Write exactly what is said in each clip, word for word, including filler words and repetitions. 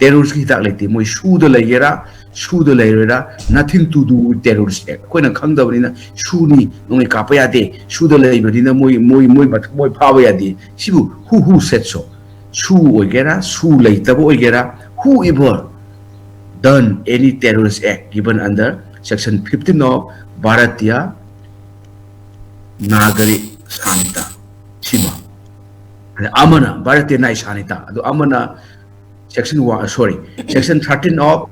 Terrorist ꯀꯤ ꯍꯤꯗꯥꯛ ꯂꯩꯇꯦ꯫ ꯃꯣꯏ ꯁꯨꯗ ꯂꯩꯒꯦꯔꯥ, ꯁꯨꯗ ꯂꯩꯔꯣꯏꯔꯥ, nothing to do with terrorist act꯫ ꯑꯩꯈꯣꯏꯅ ꯈꯪꯗꯕꯅꯤꯅ ꯁꯨꯅꯤ, ꯅꯣꯡꯃꯩ ꯀꯥꯞꯄ ꯌꯥꯗꯦ, ꯁꯨꯗ ꯂꯩꯕꯅꯤꯅ ꯃꯣꯏ, ꯃꯣꯏ, ꯃꯣꯏ, ꯃꯣꯏ ꯐꯥꯕ ꯌꯥꯗꯦ꯫ ꯁꯤꯕꯨ who, who said so? ꯁꯨ ꯑꯣꯏꯒꯦꯔꯥ, ꯁꯨ ꯂꯩꯇꯕ ꯑꯣꯏꯒꯦꯔꯥ, whoever done any terrorist act given under section fifteen of Bharatiya Nagarik Sanhita, ꯁꯤꯃ꯫ ꯑꯗ ꯑꯃꯅ Bharatiya Nyaya Sanhita, ꯑꯗꯣ ꯑꯃꯅ section one, sorry, section thirteen of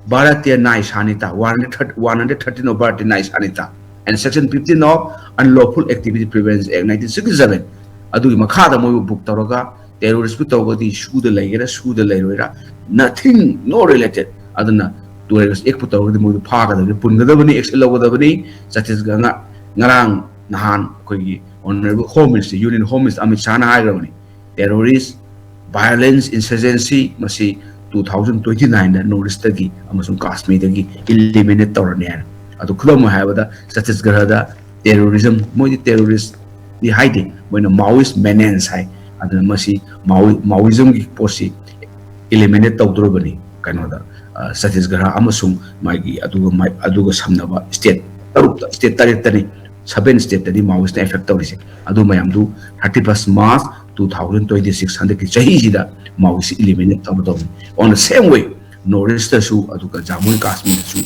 Bharatiya Nyaya Sanhita, one hundred thirty, one hundred thirteen of Bharatiya Nyaya Sanhita, and section fifteen of Unlawful Activity Prevention Act nineteen sixty-seven, ꯑꯗꯨꯒꯤ ꯃꯈꯥꯗ ꯃꯣꯏꯕꯨ book ꯇꯧꯔꯒ terrorist ꯄꯨ ꯇꯧꯔꯒꯗꯤ ꯁꯨꯗ ꯂꯩꯒꯦꯔꯥ ꯁꯨꯗ ꯂꯩꯔꯣꯏꯔꯥ, nothing, no related꯫ ꯑꯗꯨꯅ terrorist act ꯄꯨ ꯇꯧꯔꯒꯗꯤ ꯃꯣꯏꯗꯨ ꯐꯥꯒꯗꯕꯅꯤ, ꯄꯨꯟꯒꯗꯕꯅꯤ, action ꯂꯧꯒꯗꯕꯅꯤ꯫ ꯆꯇꯤꯁꯒꯔ ꯉ-, ꯉꯔꯥꯡ ꯅꯍꯥꯟ ꯑꯩꯈꯣꯏꯒꯤ Honourable Home Minister, Union Home Minister Amit ꯁꯥꯍꯅ ꯍꯥꯏꯈ꯭ꯔꯕꯅꯤ, terrorist, violence, insurgency ꯃꯁꯤ two thousand twenty-nine ꯗ North East ꯇꯒꯤ ꯑꯃꯁꯨꯡ ꯀꯥꯁꯃꯤꯔꯗꯒꯤ eliminate ꯇꯧꯔꯅꯤ ꯍꯥꯏꯅ꯫ ꯑꯗꯨ ꯈꯨꯗꯝ ꯑꯣꯏꯅ ꯍꯥꯏꯔꯕꯗ ꯆꯇꯤꯁꯒꯔꯗ terrorism, ꯃꯣꯏꯗꯤ terrorist ꯗꯤ ꯍꯥꯏꯗꯦ, ꯃꯣꯏꯅ Maoist menace ꯍꯥꯏ꯫ ꯑꯗꯨꯅ ꯃꯁꯤ Mao-, Maoism ꯒꯤ ꯄꯣꯠꯁꯤ eliminate ꯇꯧꯗꯣꯔꯕꯅꯤ ꯀꯩꯅꯣꯗ, ꯑ, ꯆꯇꯤꯁꯒꯔ ꯑꯃꯁꯨꯡ ꯃꯥꯒꯤ ꯑꯗꯨꯒ ꯃꯥꯏ-, ꯑꯗꯨꯒ ꯁꯝꯅꯕ state ꯇꯔꯨꯛꯇ, state ꯇꯔꯦꯠꯇꯅꯤ, seven state ꯇꯗꯤ Maoist ꯅ effect ꯇꯧꯔꯤꯁꯦ꯫ ꯑꯗꯨ ꯃꯌꯥꯝꯗꯨ thirty first March two thousand twenty six, ꯍꯟꯗꯛꯀꯤ ꯆꯍꯤꯁꯤꯗ Maoist eliminate ꯇꯧꯒꯗꯧꯕꯅꯤ꯫ On the same way, North East ꯇꯁꯨ ꯑꯗꯨꯒ Jammu and Kashmir ꯗꯁꯨ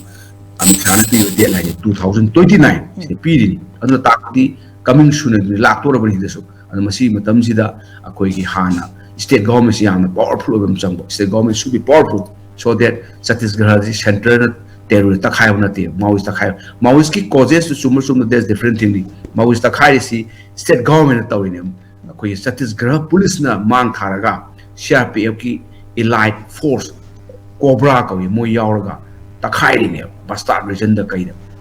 ꯑꯃꯤꯠ ꯁꯥꯍꯅ ꯄꯤꯔꯤꯕ deadline ꯁꯦ two thousand twenty nine ꯁꯤꯗ ꯄꯤꯔꯤꯅꯤ꯫ ꯑꯗꯨꯅ ꯇꯥꯛꯄꯗꯤ coming soon ꯑꯗꯨꯗꯤ ꯂꯥꯛꯇꯣꯔꯕꯅꯤ ꯁꯤꯗꯁꯨ꯫ ꯑꯗꯨ ꯃꯁꯤꯒꯤ ꯃꯇꯝꯁꯤꯗ ꯑꯩꯈꯣꯏꯒꯤ ꯍꯥꯟꯅ state government ꯁꯤ ꯌꯥꯝꯅ powerful ꯑꯣꯏꯕ ꯑꯃ ꯆꯪꯕ꯫ State government should be powerful so that ꯆꯇꯤꯁꯒꯔꯁꯤ centre ꯅ terror ꯇꯛꯈꯥꯏꯕ ꯅꯠꯇꯦ, Maoist ꯇꯛꯈꯥꯏꯕ꯫ Maoist ꯀꯤ causes ꯇꯨ ꯆꯨꯝꯕ ꯆꯨꯝꯗ, that's different thing ꯅꯤ꯫ Maoist ꯇꯛꯈꯥꯏꯔꯤꯁꯤ state government ꯅ ꯇꯧꯔꯤꯅꯦ꯫ ꯑꯩꯈꯣꯏꯒꯤ ꯆꯇꯤꯁꯒꯔ police ꯅ ꯃꯥꯡ ꯊꯥꯔꯒ C R P F ꯀꯤ elite force, COBRA ꯀꯧꯏ, ꯃꯣꯏ ꯌꯥꯎꯔꯒ ꯇꯛꯈꯥꯏꯔꯤꯅꯦꯕ Bastard region ꯗ ꯀꯩꯗ꯫